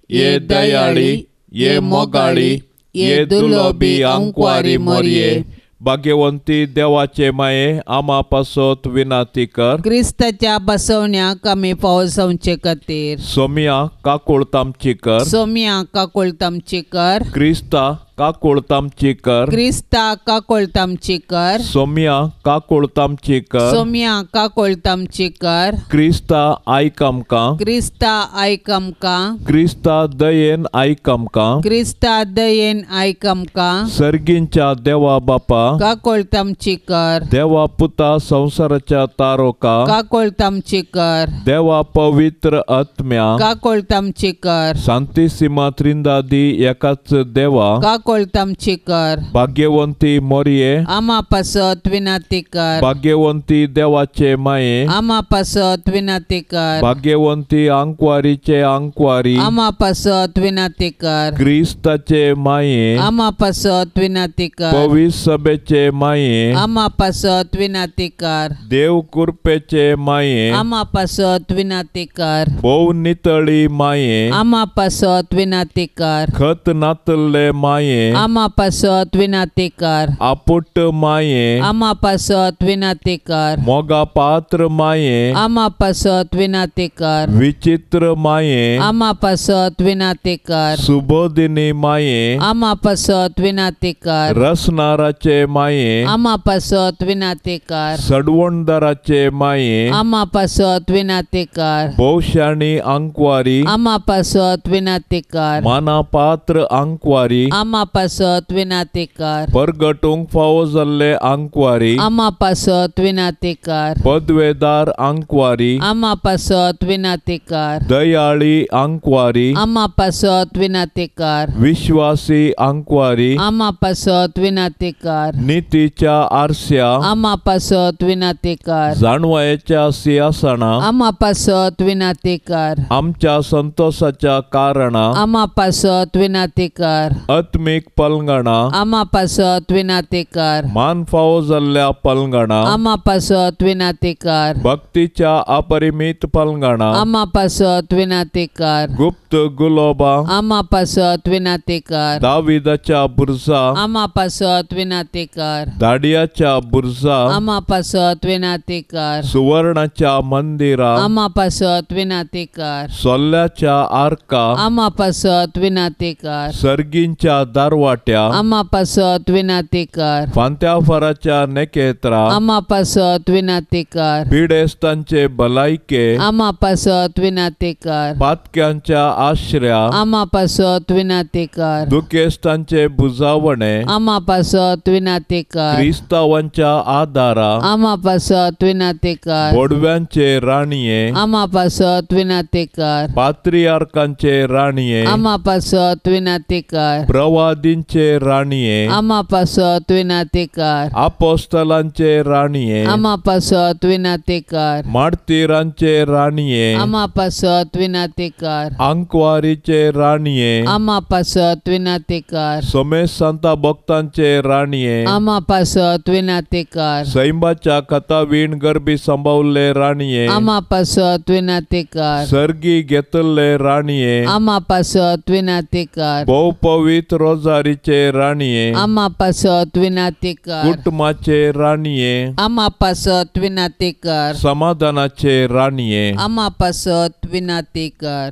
ये दयाळी, ये मोगाळी, ये दुलोबी आंकवारी मोरये, भाग्यवंती देवाचे माये आमा पासत विनाती कर. क्रिस्ताच्या बसवण्याक आमी फावो जावचे खातीर. सोमिया काकुळत आमची कर. सोमिया काकुळत आमची कर. क्रिस्ता काकुळत आमची कर. क्रिस्ता काकुळत आमची कर. सोमिया काकुळत आमची कर. सोमिया काकुळत आमची कर. क्रिस्ता आयक आमकां. क्रिस्ता आयक आमकां. क्रिस्ता दयेन आयक आमकां. क्रिस्ता दयेन आयक आमकां. सर्गींच्या देवा बापा काकुळत आमची कर. देवा पुता संवसाराच्या तारोका काकुळत आमची कर. देवा पवित्र आत्म्या काकुळत आमची कर. शांतीसीमा त्रिंदादी एकाच देवा काकुळत आमची कर. भाग्यवंती मोरये आमा पासत विनाती कर. भाग्यवंती देवाचे माये आमा पासत विनाती कर. भाग्यवंती आंकवारीचे आंकवारी आमा पासत विनाती कर. क्रिस्ताचे माये आमा पासत विनाती कर. पवित्र सभेचे माये आमा पासत विनाती कर. देव कृपेचे माये आमा पासत विनाती कर. भोव नितळी माये आमा पासत विनाती कर. खत नातल्ले माये आमा पासत विनाती कर. आपुट माये आमा पासत विनाती कर. मोगा पात्र माये आमा पासत विनाती कर. विचित्र माये आमा पासत विनाती कर. सुबोधिनी माये आमा पासत विनाती कर. रसनाराचे माये आमा पासत विनाती कर. सडवणदाराचे माये आमा पासत विनाती कर. भोवशाणी आंकवारी आमा पासत विनाती कर. माना पात्र आंकवारी आमा पासत विनाती कर. परगटूंक फावो जाल्ले आंकवारी आमा पासत विनाती कर. पदवेदार आंकवारी आमा पासत विनाती कर. दयाळी आंकवारी आमा पासत विनाती कर. विश्वासी आंकवारी आमा पासत विनाती कर. नितीच्या आरस्या आमा पासत विनाती कर. जाणवायेच्या सिंहासना आमा पासत विनाती कर. आमच्या संतोषाच्या कारणा आमा पासत विनाती कर. आत्मीक पलंगणा आमा पासत विनाती कर. मान फावो जाल्ल्या पलंगणा आमा पासत विनाती कर. भक्तीच्या अपरिमित पलंगणा आमा पासत विनाती कर. गुप्त गुलोबा आमा पासत विनाती कर. दाविदाच्या बुरजा आमा पासत विनाती कर. दाडियाच्या बुरजा आमा पासत विनाती कर. सुवर्णाच्या मंदिरा आमा पासत विनाती कर. सोल्ल्याच्या आर्का आमा पासत विनाती कर. सर्गींच्या दारवाट्या आमा पासत विनाती कर. फांत्याफराच्या नेकेत्रा आमा पासत विनाती कर. पिडेस्तांचे भलायके आमा पासत विनाती कर. पातक्यांच्या आश्र्या आमा पासत विनाती कर. दुखेस्तांचे बुजावणे आमा पासत विनाती कर. क्रिस्तावांच्या आदारा आमा पासत विनाती कर. बोडव्यांचे राणये आमा पासत विनाती कर. पात्रियार्कांचे राणये आमा पासत विनाती कर. प्रवादींचे राणये आमा पासत विनाती कर. आपोस्तलांचे राणये आमा पासत विनाती कर. मार्तीरांचे राणये आमा पासत विनाती कर. आंकवारीचे राणये आमा पासत विनाती कर. सोमेश सांता भक्तांचे राणये आमा पासत विनाती कर. सैंबाच्या कथावीण गर्भी सांबावल्ले राणये आमा पासत विनाती कर. सर्गी घेतल्ले राणये आमा पासत विनाती कर. भोव पवित्र रोजारीचे राणये आमा पासत विनाती कर. कुटुंबाचे राणये आमा पासत विनाती कर. समाधानाचे राणये आमा पासत विनाती कर.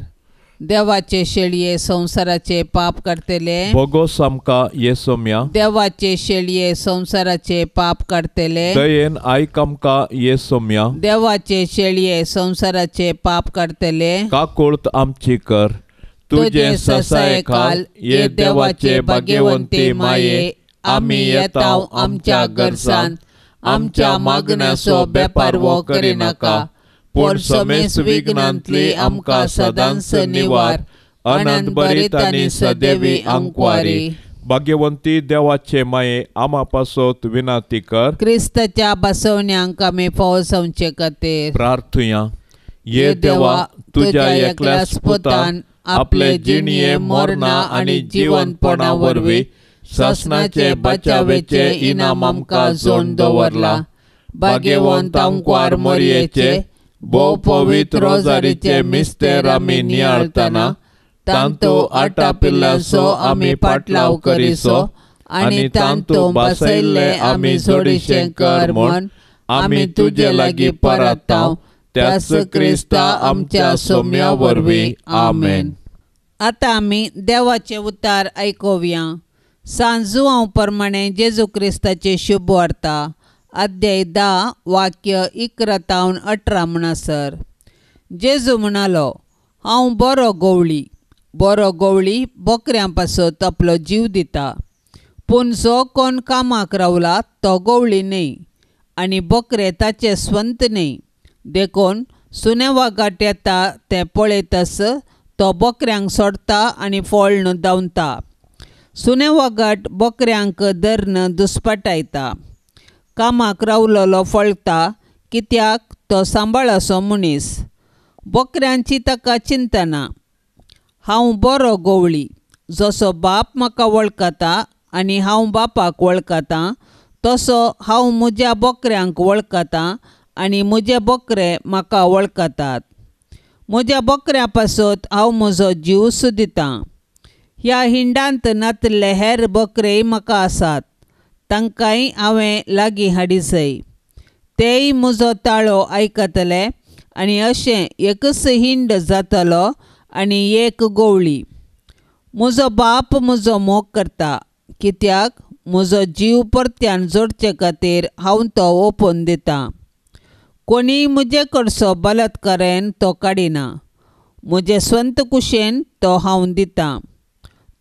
देवाचे शेळये संवसाराचे पाप काडटले, भोगोस आमकां ये सोम्या। देवाचे शेळये संवसाराचे पाप काडटले, दयेन आयक आमकां ये सोम्या। देवाचे शेळये संवसाराचे पाप काडटले, काकुळत आमची कर। तुजे ससायेखाल ये देवाचे भाग्यवंती माये, आमी येता आमच्या गरजान, आमच्या मागण्याचो बेपारवो करिनाका, पूण समेस विघ्नांतली आमकां सदांच निवार। अनंत बरीत आनी सदैवी आंकवारी। भाग्यवंती देवाचे माये, आमा पासत विनंती कर। क्रिस्ताच्या बसवण्यांक आमी फावो जावचे खातीर प्रार्थुया। ये देवा, तुज्या एकल्याच पुतान आपले जिणये मरणा आनी जिवनपणा वरवीं सासणाचे बचावेचे इनाम आमकां जोडून दवरला। भाग्यवंत आंकवार मोरयेचे भोव पवित्र रोजारीचे मिस्तेर आमी नियाळतना तांतू आटापिल्ल्याचो आमी पाटलाव करिसो आनी तांतू बसयल्ले आमी जोडीशें कर म्हूण आमी तुजे लागीं परताव, त्याच क्रिस्ता आमच्या सोम्या वरवीं। आमेन। आतां आमी देवाचें उतार आयकुया। सांत जुआंव प्रमाणे जेजू क्रिस्ताची शुभ वार्ता, अध्याय 10 वाक्य 11 तावन 18 म्हणसर। जेजू म्हणालो, हांव बरो गवळी, बरो गवळी बकऱ्यां पासत आपलो जीव दिता, पूण जो कोण कामाक रावला तो गवळी न्हय आनी बकरे ताचे स्वंत न्हय। देखून सुने वागाट येता तें पळयतच तो बकऱ्यांक सोडटा आनी फळ्ण धांवता। सुने वागाट बकऱ्यांक धरून दुस्पाटायता। कामाक रावलोलो फळटा, कित्याक तो सांबाळाचो मनीस, बकऱ्यांची ताका चिंता ना। हांव बरो गवळी, जसो बाप म्हाका वळखता आनी हांव बापाक वळखता, तसो हांव म्हज्या बकऱ्यांक वळखता आनी म्हजे बकरे म्हाका वळखतात। म्हज्या बकऱ्यां पासत हांव म्हजो जीव दितां। ह्या हिंडांत नातिल्ले हेर बकरेय म्हाका आसात, तांकांय हांवें लागीं हाडिसय, तेय म्हजो ताळो आयकतले आनी अशें एकच हिंड जातलो आनी एक गवळी। म्हजो बाप म्हजो मोग करता, कित्याक म्हजो जीव परत्यान जोडचे खातीर हांव तो ओपून दितां। कोणीय म्हजे कडचो बलात्कारान तो काडिना, म्हजे स्वंत कुशेन तो हांव दितां।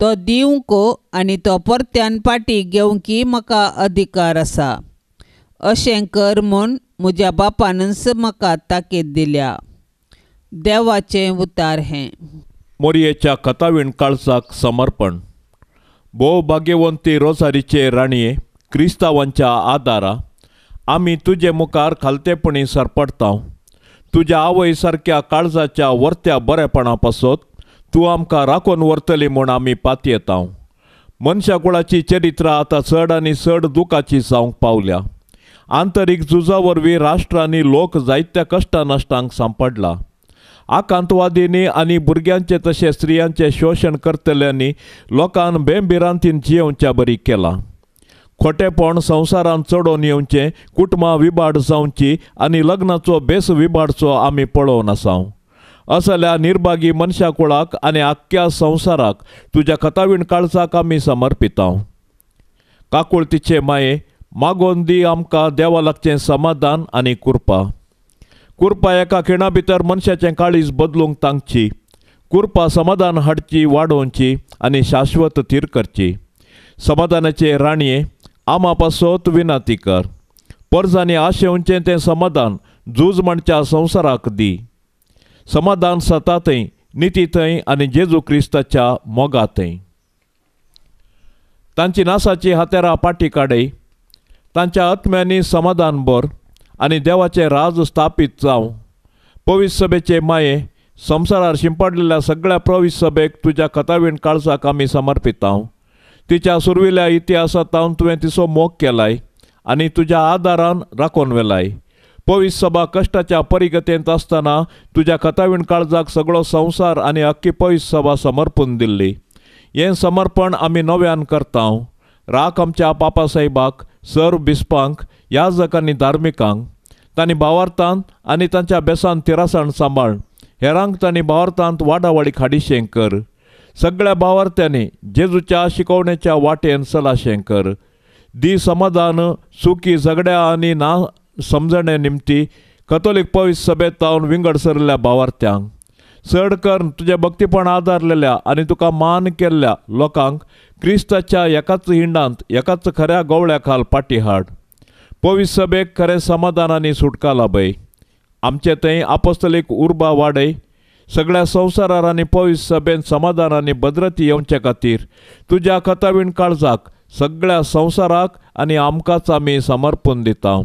तो दिवंक आनी तो परत्यान पाटी घेवंकी म्हाका अधिकार आसा। अशें कर म्हूण म्हज्या बापानच म्हाका ताकीद दिल्या। देवाचें उतार हें। मोरयेच्या कथावीण काळजाक समर्पण। भोव भाग्यवंती रोजारीचे राणये, क्रिस्तांवांच्या आदारा आमी तुजे मुखार खालतेपणी सरपडटा। तुज्या आवय सारक्या काळजाच्या वर्त्या बरेपणा पासत तूं आमकां राखून व्हरतली म्हूण आमी पातयेता। मनशा कुळाची चरित्रां आतां चड आनी चड दुखाची जावंक पावल्या। आंतरीक झुजा वरवीं राष्ट्रांनी लोक जायत्या कश्टा नश्टांक सांपडला। आकांतवादींनी आनी भुरग्यांचे तशें स्त्रियांचें शोशण करतल्यांनी लोकांक बेंभिरांतीन जियेवच्या बरी केलां। खोटेपण संवसारांत चडोवन येवचें, कुटुंबां विबाड जावची आनी लग्नाचो बेस विबाडचो आमी पळोवन आसा। असल्या निर्भागी मनशा कुळाक आनी आख्ख्या संवसाराक तुज्या कथावीण काळजाक आमी समर्पिता। काकुळतीचे माये, मागोवन दी आमकां देवा लागचें समाधान आनी कृपा। कृपा एका खिणा भितर मनशाचें काळीज बदलूंक तांकची। कृपा समाधान हाडची, वाडोवची आनी शाश्वत थीर करची। समाधानाचे राणये, आमा पासत विनंती कर। परजांनी आशेवचें तें समाधान झूज म्हणच्या संवसाराक दी। समाधान सता थंय, निती थंय आनी जेजू क्रिस्ताच्या मोगा थंय। तांची नासाची हातेरां पाटी काडय, तांच्या आत्म्यांनी समाधान भर आनी देवाचें राज स्थापीत जावं। पवित्र सभेचे माये, संवसारार शिंपडलेल्या सगळ्या पवित्र सभेक तुज्या कथावीण काळजाक आमी समर्पिता। तिच्या सुरविल्या इतिहासांत तुवें तिचो मोग केलाय आनी तुज्या आदारान राखून व्हेलाय। पवित्र सभा कश्टाच्या परिगतेंत आसतना तुज्या कथावीण काळजाक सगळो संवसार आनी अख्खी पवित्र सभा समर्पून दिल्ली। हें समर्पण आमी नव्यान करता। राख आमच्या पापा साहेबाक, सर्व बिस्पांक, याजक आनी धार्मिकांक, तांणी भावार्थान आनी तांच्या बेसान तिरासाण सांबाळ। हेरांक तांणी भावार्थांत वाडावाडीक हाडिशें कर. सगळ्या भावार्थ्यांनी जेजूच्या शिकवणेच्या वाटेन सलाशें कर. दी समाधान सुखी झगड्या आनी ना समजणे निमती कथोलीक पवित्र सभेंत तावन विंगड सरिल्ल्या भावार्थ्यांक चड करून तुजें भक्तीपण आदारलेल्या आनी तुका मान केल्ल्या लोकांक क्रिस्ताच्या एकाच हिंडांत एकाच खऱ्या गोवळ्या खाल पाटी हाड. पवित्र सभेक खरें समाधान आनी सुटका लाभय. आमचे थंय आपोस्तलीक उर्बा वाडय. सगळ्या संवसारार आनी पवित्र सभेन समाधान आनी भद्रती येवचे खातीर तुज्या कथावीण काळजाक सगळ्या संवसाराक आनी आमकांच आमी समर्पण दिता.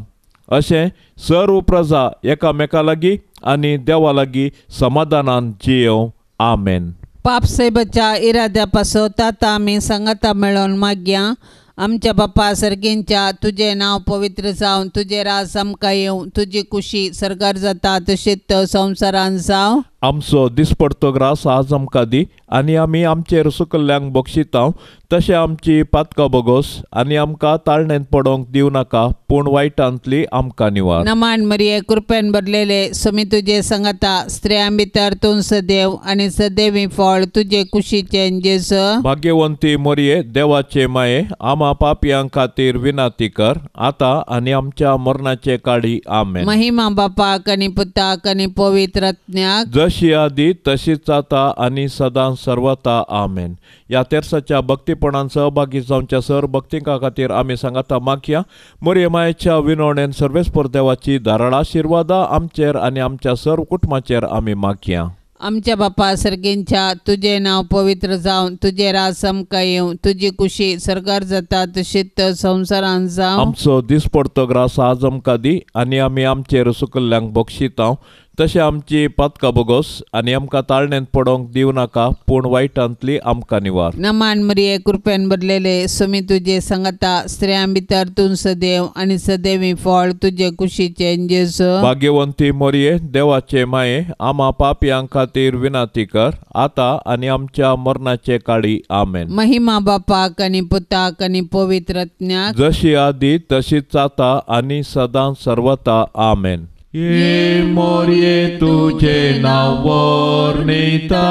अशें सर्व प्रजा एकामेका लागीं आनी देवा लागीं समाधानान जियेवं. आमेन. पाप साहेबाच्या इराद्या पासत आतां आमी सांगाता मेळोवन मागया. आमच्या बापा सर्गींच्या तुजें नांव पवित्र जावं, तुजें राज आमकां येवं, तुजी कुशी सर्गार जाता तशीच संवसारान जावं. आमचो दिसपडतो ग्रास आज आमकां दी आनी आमी आमचेर सुकल्ल्यांक बक्षितांव तशें आमची पातकां बोगोस आनी आमकां ताळणेंत पडोवंक दिवं नाका, पूण वायटांतली आमकां निवार. नमान मरिये, कृपेन भरलेले, समी तुजे सांगाता, स्त्रियां भितर तूं सदैव आनी सदैवी फळ तुजे कुशीचें जेजू. भाग्यवंती मरिये, देवाचे माये, आमा पापयां खातीर विनाती कर आतां आनी आमच्या मरणाचे काळी. आमेन. महिमा बापाक आनी पुताक आनी पवित्र आत्म्याक, जशी आदी तशीच आतां आनी सदां सर्वता. आमेन. ह्या तेर्साच्या भक्तीपणान सहभागी जावच्या सर भक्तिकां खातीर आमी सांगाता मागया. मरिये मायेच्या विनवणेन सर्वेस्पर देवाची धाराळ आशिर्वादा आमचेर आनी आमच्या सर्व कुटुंबाचेर आमी मागया. आमच्या बापा सर्गींच्या तुजें नांव पवित्र जावं, तुजें राज आमकां येवं, तुजी कुशी सर्गार जाता तशीच संवसारान जावं. आमचो दिसपडतो ग्रास आज आमकां दी आनी आमी आमचेर सुकल्ल्यांक बक्षितांव तशें आमची पातकां बोगोस आनी आमकां ताळणेंत पडोवंक दिवं नाका, पूण वायटांतली आमकां निवार. नमान मरिये, कृपेन भरलेले, समी तुजे सांगाता, स्त्रियां भितर तूं सदैव आनी सदैवी फळ तुजे कुशीचें जेजू. भाग्यवंती मरिये, देवाचे माये, आमा पापयां खातीर विनाती कर आतां आनी आमच्या मरणाचे काळी. आमेन. महिमा बापाक आनी पुताक आनी पवित्र आत्म्याक, जशी आदी तशीच आतां आनी सदां सर्वता. आमेन. ये मोरये तुझे नांव वर्णिता,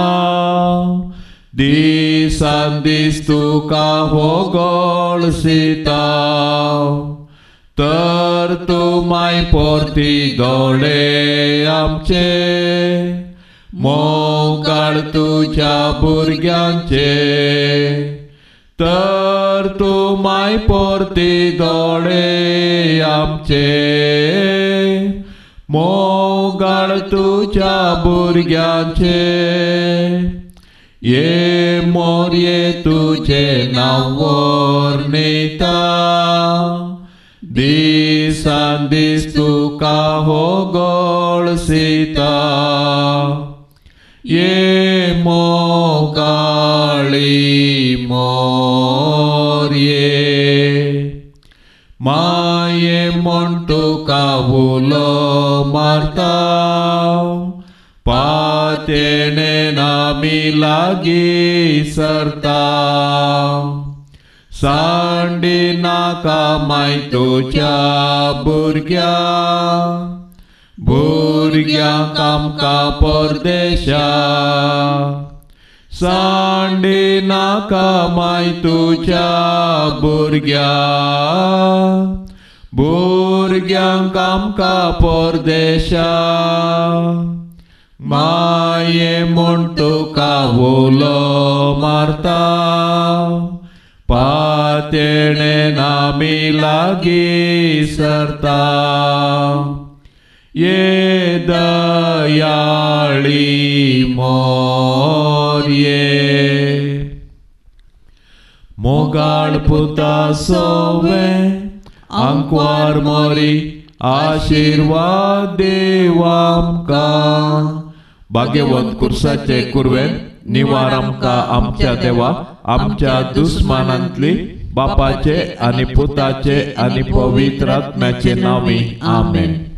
दिसान दीस तुका होगळसिता, तर तूं माय परती दोळे आमचे, मोगाळ तुज्या भुरग्यांचे, तर तूं माय परती दोळे आमचे, मोगाळ तुज्या भुरग्यांचे. ये मोरये तुझे नांव वर्णिता, दिसान दीस तुका होगळसिता, ये मोगाळी मोरये, माये म्हण तुका उलो मारता, पातेणे आमी लागीं सरता, सांडी नाका माय तुज्या भुरग्यांक, भुरग्यांक आमकां परदेशा, सांडी नाका माय तुज्या भुरग्यांक, भुरग्यांक आमकां परदेशा, माये म्हण तुका उलो मारता, पातेणे आमी लागीं सरता, ये दयाळी मोरये. मोगाळ पुता सोवे आंकवार मोरी, आशिर्वाद देव आमकां. भाग्यवंत कुर्साचे कुरवेन निवार आमकां आमच्या देवा, आमच्या दुस्मानांतली, बापाचे आनी पुताचे आनी पवित्र आत्म्याचे नांवी. आमेन.